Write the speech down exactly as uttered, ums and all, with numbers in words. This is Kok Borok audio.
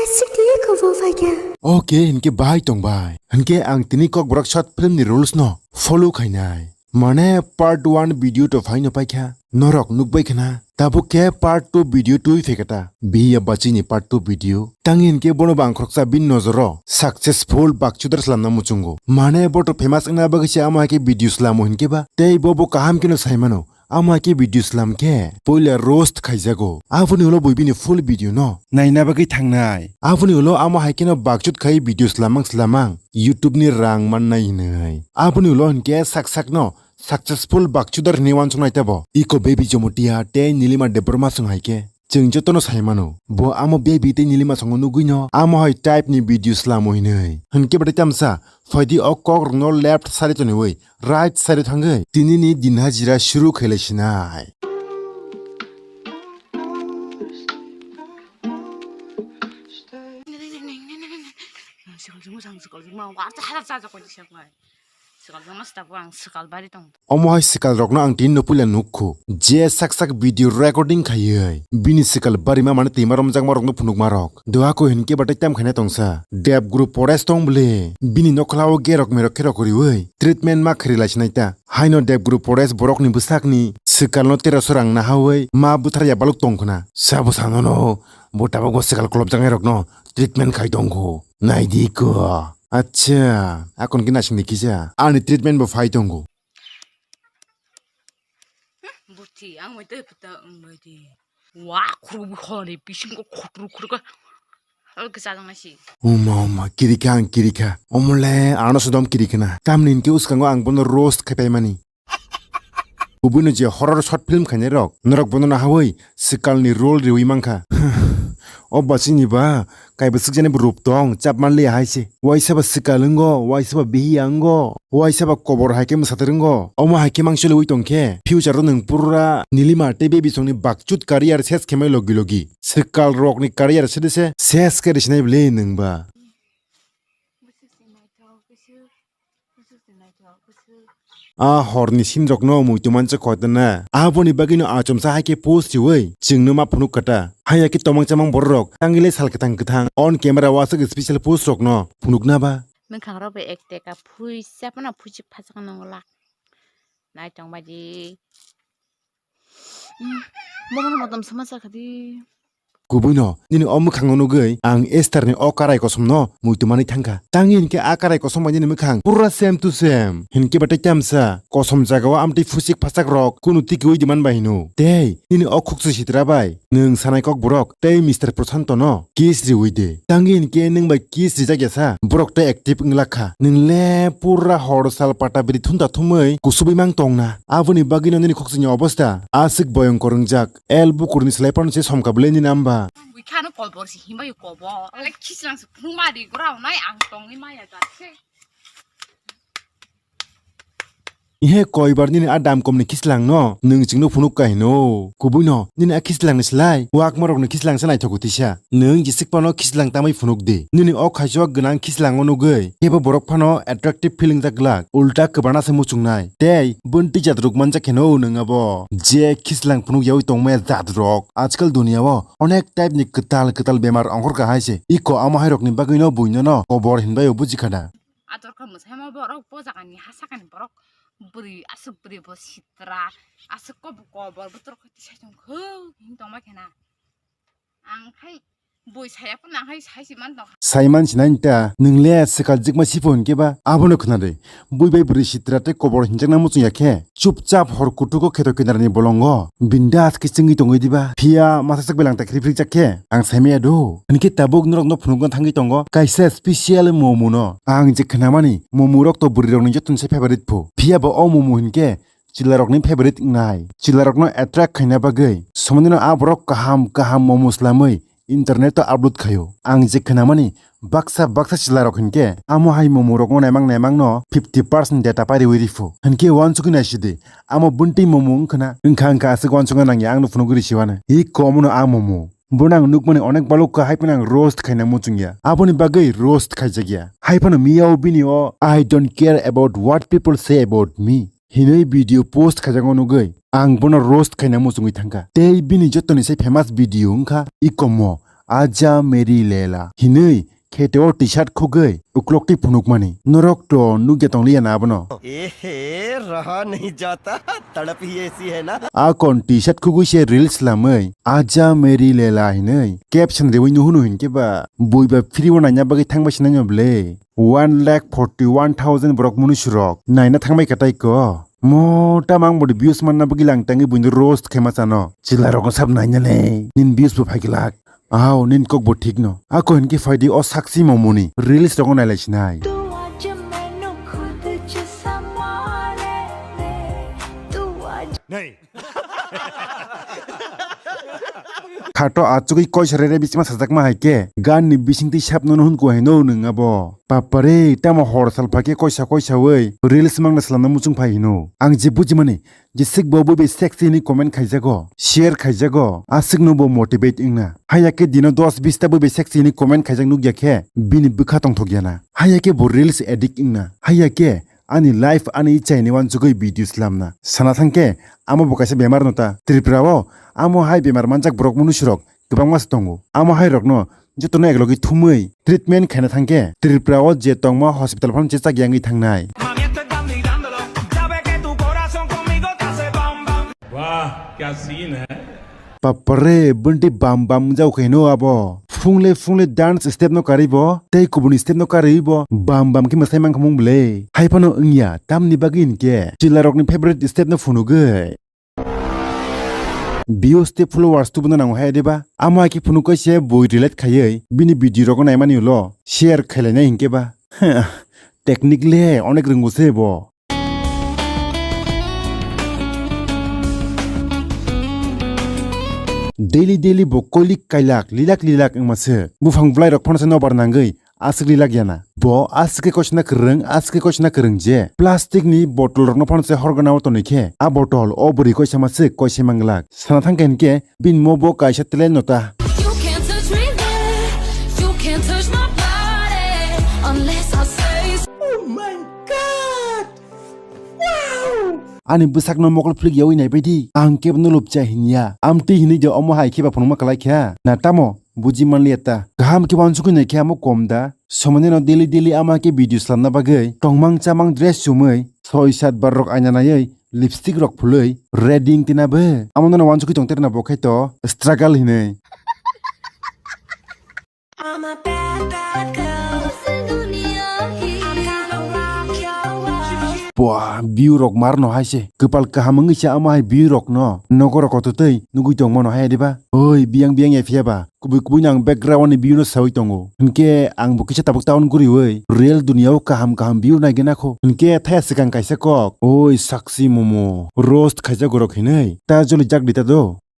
Sikti kubu phaikha. Okay, hinkhe bahai tong bai. Hinkhe ang tini Kokborok short film ni rules no follow khainai. Mane part one video to phaino paikha. Norok nukbai khna. Tabuk khe part two video twi phaikha ta. Biya bachini part two video. Tang hinkhe bono bang khoroksa bin nojoro successful bakchudar slamna muchungo. Mane bo to famous wngna bagwi se amo hai khe video slamo hinkhe ba. Tei bo bo kaham kheno saimano. Amo hai khe video slam khe puila roast khaijago. Aboni ulo bo bini full video no naina bagwi thangnai. Aboni ulo amo hai kheno bakchut khai video slamang slamang YouTube ni rang mannai hinwi. Aboni ulo hinkhe sak sak no successful bakchudar hinwi wansuknai tebo. Iko Baby Jomotia tei Nilima Debbarma song hai khe. Chwng jotono sai mano, bo amo baby tei Nilima songo nugwino amo hai type ni video slamo hinwi. Hinkhe bwtwi tamsa, phaidi o kok rokno left side o toniwi right side o thangwi tini ni din hajira shuru khailai sinai. Swkal juma, swkal juma, swkal juma, swkal juma, swkal juma, swkal juma, swkal bari tong. Omo hai swkal rokno ang tini no puila nukhu. Je sak sak video recording khaiwi bini swkal barima mane twima romjakma rokno phunukma rok. Doha ko hinkhe batai tam khaina tongsa. Dev Guru Pores tong bwle. Bini nokhlao gerok merok khe rok riwi treatment ma khri lai sinai ta. Haino Dev Guru Pores borokni bwsakni swkalno tero so rang nahawi ma bwthar ya baluk tong khna. Sabo sanono bo tabuk bo swkal kolopjaknai rokno treatment khai tongkho. Naidi ko. Acha, akon khe nasing ni kisa. Ani treatment bo phai tongo. Buti, ang mai tei pita, ang mai tei. Wa, khuru bi khori, bisingo khotru khuru ka. Al ke sajang nasi. Uma, uma, kirikha, ang kirikha. Omole, ano sodom kirikhana. Tamni hinkhe uskango ang bono roast khai paimani. Kubui no je horror short film khainai rok. Norok bono nahawi, swkalni role riwi mankha. O bachini ba, kaibo swkjani bo rup tong, chap manliya hai se. Waisa ba swkal wngo, waisa ba bihiya wngo, waisa ba kobor hai khe mwsatir wngo. Omo hai khe mang choliwi tong khe, future o nwng pura Nilima tei Baby songni bakchut career ses khe mai logi logi. Swkal rokni career sede se ses khe risinai bwle nwng ba. A horni sinrokno muitu mancha koitana. Aboni bagwino achomsa hai khe post riwi chwngno ma phunuk kata. Haiya khe tomang chamang bororok tangwi le sal kwthang kwthang on camera o aswk special post rokno phunukna ba. Mwkhang rok bai ek teka phuisa phano phuichik phachak nang lak. Nai tong bai di. Bono motom sama sakha di. Kubuino nini o mwkhangno nugwi ang Esther ni o karai kosomno muitu manwi thangkha. Tangwi hinkhe a karai kosom bai nini mwkhang pura same to same. Hinkhe ba tei tamsa kosom jagao amtwi phusik phachak rok kunu tikiwi di man bai hino. Tei nini o khukchwi sitra bai nwng sanai kok borok tei Mister Prashanto no kiss riwi de. Tangwi hinkhe nwng bai kiss rijak ya sa borok tei active wng lakha. Nwng le pura hor sal pata biri thunta thumwi kusubwi mang tongna. Aboni bagwino nini khokchwini obostha aswk boyongkor wngjak. El bukurni slai phano se somkha bwle nini amba. Bui khano kobor se himbai kobor. Ale khichlang se phunuk ma di grao nai ang tongwi maya jat se. Ihe koibar nini a damkomni khichlang no nwng chwngno phunuk ka hino. Kubuino nini a khichlang ni slai wakma rokni khichlang se naithogo tisa. Nwng jesik phano khichlang tamwi phunuk di. Nini o khaichok gwnang khichlango nugwi kebo borok phano attractive feeling jak glak. Ulta kwbana se muchungnai. Tei bwntwi jat ruk manjak kheno nwng abo. Je khichlang phunuk yawi tongmaya jat rok. Ajkal duniya o onek type ni kwtal kwtal bemar ongkhor ka hai se. Iko amo hai rokni bagwi no buino no kobor hinbai o buji khada. Ador kha mwsai ma borok bo jagani ha sakani borok bwrwi aswk bwrwi bo sitra aswk kobor kobor bwtwrok khe tisai tong kho hin tongma khena. Ang khai bui saya phano ang khai sai si man tong. Sai man sinai ta nwng le swkal jikma sipo hinkhe ba abono khna de. Bui bai bwrwi sitra tei kobor hinjakna muchung ya khe chupchap hor kutugo kheto kinarni bolongo bindas khe chwngwi tongwi diba. Phiya masa sak belang ta khri phrik jak khe ang sai maya do. Hinkhe tabuk norok no phunukna thangwi tongo kaisa special momo no. Ang je khnamani momo rok to bwrwi rokni jotoni se favorite pho. Phiya bo o momo hinkhe chwla rokni favorite wngnai. Chwla rokno attract khaina bagwi somonino a borok kaham kaham momo slamwi internet o upload khaio. Ang je khnamani baksa baksa chwla rok hinkhe amo hai momo rokno naimang naimang no fifty percent data pariwi ripho. Hinkhe uansugwi naisidi amo buntwi momo wngkhwna wngkha wngkha aswk uansukna nangya ang no phunugwi risiwano. Hi komono a momo. Bono ang nukmani onek balukha hai phano ang roast khaina muchungya. Aboni bagwi roast khaijakya. Hai phano miyao bini o I don't care about what people say about me hinwi video post khaijakma nugwi ang bono roast khaina muchungwi thangkha. Tei bini jotoni se famous video wngkha Ikomo Aja Meri Leila hinwi kheto t-shirt khugwi uklok twi phunukmani. Norok to nukya tongliya na abono? Ehe, raha nahi jata, tadap hi aisi hai na. Akon t-shirt khugwi se reels lamwi Aja Meri Leila hinwi caption rewi nuhunu hinkhe ba buiba free o naina bagwi thangbai sinai no ble. One lakh forty one thousand borok munusurok naina thangbai katai ko. Mo tamang bodi views manna bagwi lang tangwi buino roast khaima chano. Chwlarokno sab naina le nin views bo phaiglak. Aw, nin kok bo thik no. Ako hinkhe phaidi o Sakchi Momoni reels rokno nailai sinai. तू आज मैनू खुद च संभाले ले, तू आज Khato achugwi koisa rere bisima sajakma hai khe, gan ni bisingtwi sap nono hun kuhai no nwng abo. Papare, tamo hor sal phai khe koisa koisa wi reels mangna swlamna muchung phai hino. Ang je bujimani, je swk bo bui bai sexy hinwi comment khaijago, share khaijago, aswk no bo motivate wngna. Haiya khe dino dos bis ta bui bai sexy hinwi comment khaijak nukya khe, bini bwkha tongthok ya na. Haiya khe bo reels addict wngna. Haiya khe ani life ani ichaini wansugwi video slamna. Sana thangkhe amo bo kaisa bemar no ta. Tripura o amo hai bemar manjak borok munusurok kwbangma se tongo. Amo hai rokno jotono eklogi thumwi treatment khaina thangkhe Tripura o je tongma hospital phano chechak yangwi thangnai. Mami, esto está mirándolo. Sabe que tu corazón conmigo te hace bam bam. Wah, kya scene hai. Papare, bwntwi bam bam wngjao khe hino abo. Phungle phungle dance step no karwi bo, tei kubuni step no karwi bo, bam bam khe mwsai mankha mung bwle. Hai phano wngya, tamni bagwi hinkhe chwlarokni favorite step no phunugwi. Views tei followers tubuna nango hai de ba? Amo hai khe phunuk kaisa bui relate khaiwi bini video rokno naimani ulo share khailainai hinkhe ba? Technique le onek rwngo se bo. Daily daily bo koilik kailak, lilak lilak wngma se. Buphang bwlai rok phano se nobar nangwi aswk lilak ya na. Bo aswk khe koisna kwrwng, aswk khe koisna kwrwng je plastic ni bottle rokno phano se horgana o tonwi khe a bottle o bwrwi koisa ma swk koisa manglak. Sana thang khe hinkhe bini mo bo kaisa talent no ta. You can't touch me there, you can't touch my body unless I say so. Oh my God! Wow! Ani bwsakno mokol phlik yawi nai baidi, ang kebo no lobcha hinya. Amtwi hinwi de omo hai khe ba phunukma kwlai kha. Na tamo? Buji manliya ta. Kaham khe wansugwi nai khe amo kom da. Somonino daily daily ama khe video slamna bagwi tongmang chamang dress chumwi soi sat bar rok aina naiwi lipstick rok phulwi ready wngtina bo. Amo no wansugwi tongterna bo khe to struggle hinwi. I'm a bad, bad girl. I'm gonna rock your world. Bua, view rok mar no hai se. Kwpal kaham wngwi se amo hai view rok no nogo rok kototwi nugwi tongmano hai diba? Oi, biyang biyang ya phiya ba. Kubui kubui no ang background ni view no sawi tongo. Hinkhe ang bo kisa tabuk town guriwi real dunia o kaham kaham view naigena kho. Hinkhe thaya swkang kaisa kok. Oi, Sakchi Momo. Roast khaijak gorok hinwi. Ta joli jak dita do.